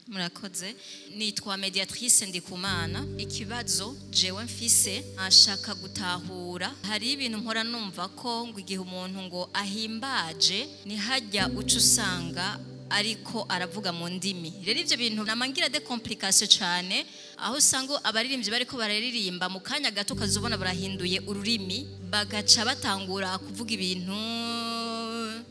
Murakoze. Nitwa Mediatrice Ndikumana. Ikibazo jewe mfise, ashaka gutahura, hari ibintu mpora numva ko ngo igihe umuntu ngo ahimbaje nihajya uca usanga ariko aravuga mu ndimi. Rero ivyo bintu namangira des complications cyane, aho usanga abaririmbyi bariko bararirimba mu kanya gato kazubona barahinduye ururimi, bagaca batangura kuvuga ibintu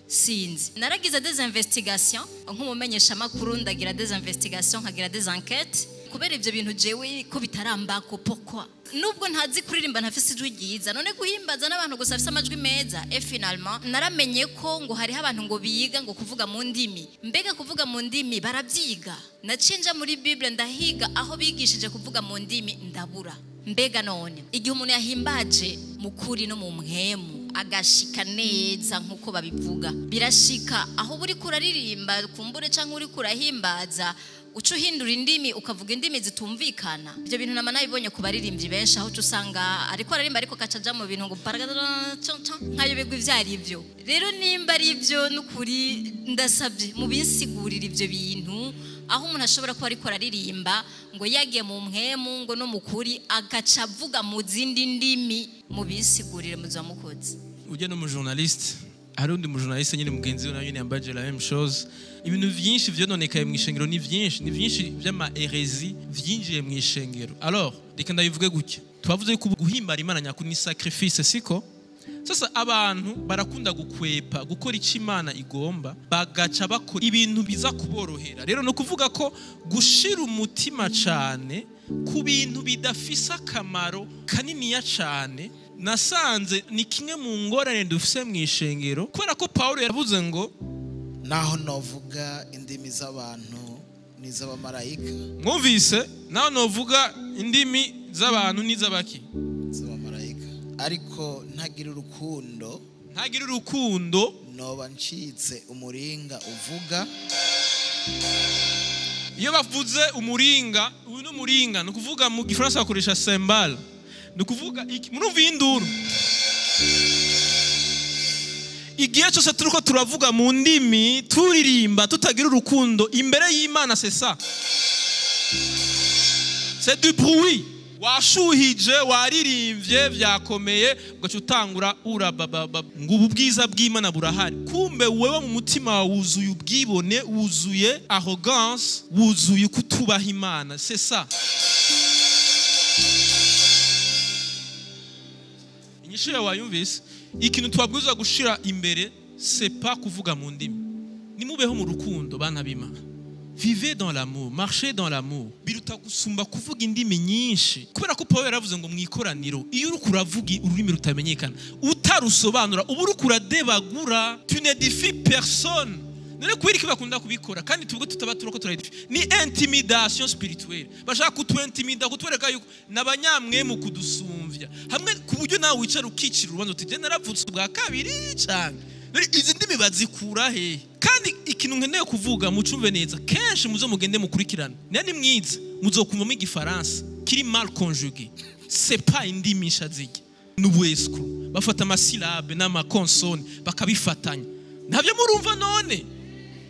sinzi. Naragize des investigations nk'umumenyesha makuru, ndagira des investigations, nkagira des enquêtes kubera ivyo bintu jewe ko bitarambako. Pourquoi? Nubwo ntazi kuririmba, ntafise ijwi ryiza, none guhimbaza n'abantu gusa afise amajwi meza? Et finalement naramenye ko ngo hariho abantu ngo biga ngo kuvuga mu ndimi. Mbega kuvuga mu ndimi baravyiga? Naciye nja muri Bible, ndahiga aho bigishije kuvuga mu ndimi, ndabura. Mbega none igihe umuntu yahimbaje mu kuri no mu mpwemu, agashika neza nkuko babivuga, birashika aho uri kuraririmba kumbure canke uri kurahimbaza uca uhindura indimi, ukavuga indimi zitumvikana? Ibyo bintu nama nabibonye ku baririmbyi benshi, aho uca usanga ariko aririmba ariko akaca aja mu bintu ngo nkayoberwa ivyo ari byo. Rero nimba ari ibyo, n'ukuri ndasabye mubinsigurira ivyo bintu, aho umuntu ashobora kuba ariko araririmba ngo yagiye mu mpwemu ngo no mukuri, agaca avuga mu zindi ndimi. Mubisigurire, muza mukoze. Ujya no mu journaliste, hari undi mu journaliste nyine mugenzi we nawe nyine yambaje la même chose. Ibintu vyinshi vyononekaye mu ishengero ni vyinshi, ni vyinshi vy'ama hérésie vyinjiye mu ishengero. Alors reka ndabivuge gutya: twavuze yuko guhimbara Imana nyakuri ni sacrifice, siko? Sasa abantu barakunda gukwepa gukora icyo Imana igomba, bagaca bakora ibintu biza kuborohera. Rero ni ukuvuga ko gushira umutima cane ku bintu bidafise akamaro kaniniya cane, nasanze ni kimwe mu ngorane dufise mu ishengero, kubera ko Paulo yavuze ngo naho novuga indimi z'abantu n'iz'abamarayika. Mwumvise? Naho novuga indimi z'abantu n'iz'abaki? Z'abamarayika, ariko ntagira urukundo, ntagira urukundo, noba ncitse umuringa uvuga. Iyo bavuze umuringa, uyu ni umuringa, ni ukuvuga mu Gifaransa bakoresha cymbale, ni ukuvuga murumva iyi nduru. Igihe cyose turiko turavuga mu ndimi, turirimba, tutagira urukundo imbere y'Imana, c'est ça, c'est du bruit. Washuhije, waririmbye, vyakomeye, ugaca utangura urabababa ngo ubu bwiza bw'Imana burahari, kumbe wewe mu mutima wawe wuzuye ubwibone, wuzuye arrogance, wuzuye kutubaha Imana. C'est ça. Inyishu yawe wayumvise. Ikintu twabwirizwa gushira imbere, c'est pas kuvuga mu ndimi. Nimubeho mu rukundo, bana b'Imana. Vivez dans l'amour, marchez dans l'amour, biruta gusumba kuvuga indimi nyinshi, kubera ko Paul yaravuze ngo mu ikoraniro iyo uriko uravuga ururimi rutamenyekana utarusobanura, uba uriko uradebagura, tu n'édifies personne. None kubera iki bakunda kubikora kandi tubwo tutaba turiko turaedifier? Ni intimidation spirituelle. Bashaka kutuintimida, kutwereka yuko n'abanyamwemu kudusumvya, hamwe ku buryo nawe wicara ukicira urubanza uti: "Je naravutse ubwa kabiri cyane." None izi ndimi bazikura hehe? Kandi ikintu nkeneye kuvuga, mucumve neza: kenshi muzo mugende mukurikirana, nani mwiza, muzokumvamo Igifaransa kiri mal conjugué. C'est pas indimi nsha zijya, ni ubu bafata amasyllabes n'amaconsonnes bakabifatanya. Ntabyo murumva?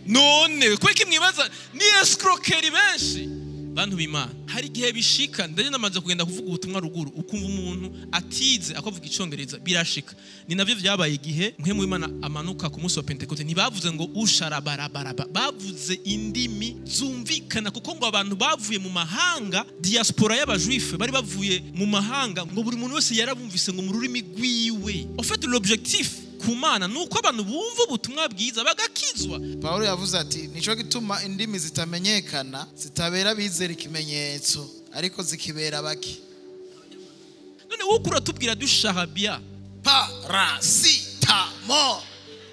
None kubera iki mwibaza ni escroquerie benshi? Bantu b'Imana, hari igihe bishika, ndetse namaze kugenda kuvuga ubutumwa ruguru, ukumva umuntu atize akavuga Icongereza. Birashika. Ni navyo vyabaye igihe Mpwemu w'Imana amanuka ku munsi wa Pentekote. Ntibavuze ngo usharabarabaraba, bavuze indimi zumvikana, kuko ngo abantu bavuye mu mahanga, diaspora y'abajuife bari bavuye mu mahanga, ngo buri muntu wese yarabumvise ngo mu rurimi rwiwe. En fait, l'objectif ku Mana ni uko abantu bumva ubutumwa bwiza bagakizwa. Pawulo yavuze ati: "Nico gituma indimi zitamenyekana zitabera abizera ikimenyetso, ariko zikibera bake." None wowe uratubwira dusharabia. Parasitamo.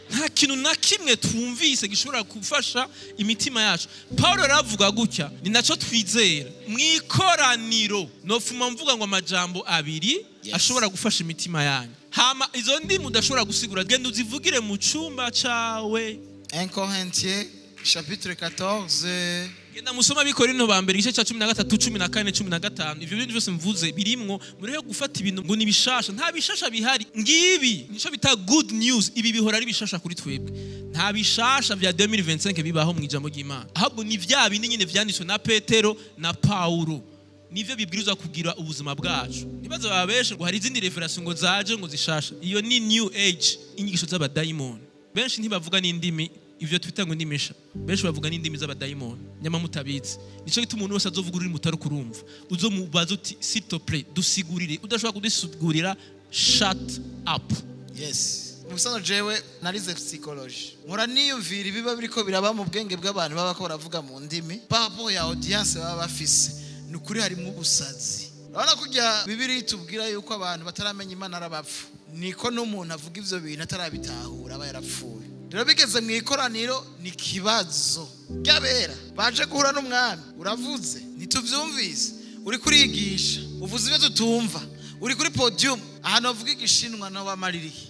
Nta kintu na kimwe twumvise gishobora gufasha imitima yacu. Paul aravuga gutya, ni nacyo twizera: mu ikoraniro nofuma mvuga ngo amajambo abiri ashobora gufasha imitima yanyu, hama izo ndimi udashobora gusigura genda uzivugire mu cyumba cawe. 1 Corinthiens chapitre 14. Genda musoma Abikorinto ba mbere, igice cya 13, 14, 15. Ivyo bintu byose mvuze birimwo. Muriho gufata ibintu ngo ni bishasha, nta bishasha bihari. Ngibi nico bita good news. Ibi bihora ari bishasha kuri twebwe. Nta bishasha vya 2025 bibaho mu ijambo ry'Imana, ahubwo ni vya bindi nyine vyanditswe na Petero na Paulo, nivyo bibwirizwa kugira ubuzima bwacu. Nibaze babeshe ngo hari izindi révélation ngo zaje ngo zishasha. Iyo ni new age, inyigisho z'abadayimoni. Benshi ntibavuga n'indimi, ivyo twita ngo indimisha. Benshi bavuga n'indimi z'abadayimoni nyama mutabizi. Nico gituma umuntu wese azovuga ururimi utari kurumva, uzomubaza uti: "S'il te plaît, dusigurire." Udashobora kudusigurira, shut up. Yes, mu bisanzwe jewe narize psychology, nkora niyumvira ibiba biriko biraba mu bwenge bw'abantu baba ko baravuga mu ndimi par rapport ya audience baba bafise. Ni ukuri harimo ubusazi. Urabona kujya Bibiri itubwira yuko abantu bataramenya Imana ari abapfu, niko n'umuntu avuga ivyo bintu atarabitahura aba yarapfuye. Rero bigeze mu ikoraniro, ni ikibazo ry'abera baje guhura n'umwami. Uravuze ntituvyumvise, uri kurigisha uvuze ibyo tutumva, uri kuri podium ahantu bavuga Igishinwa, nabo bamaririye.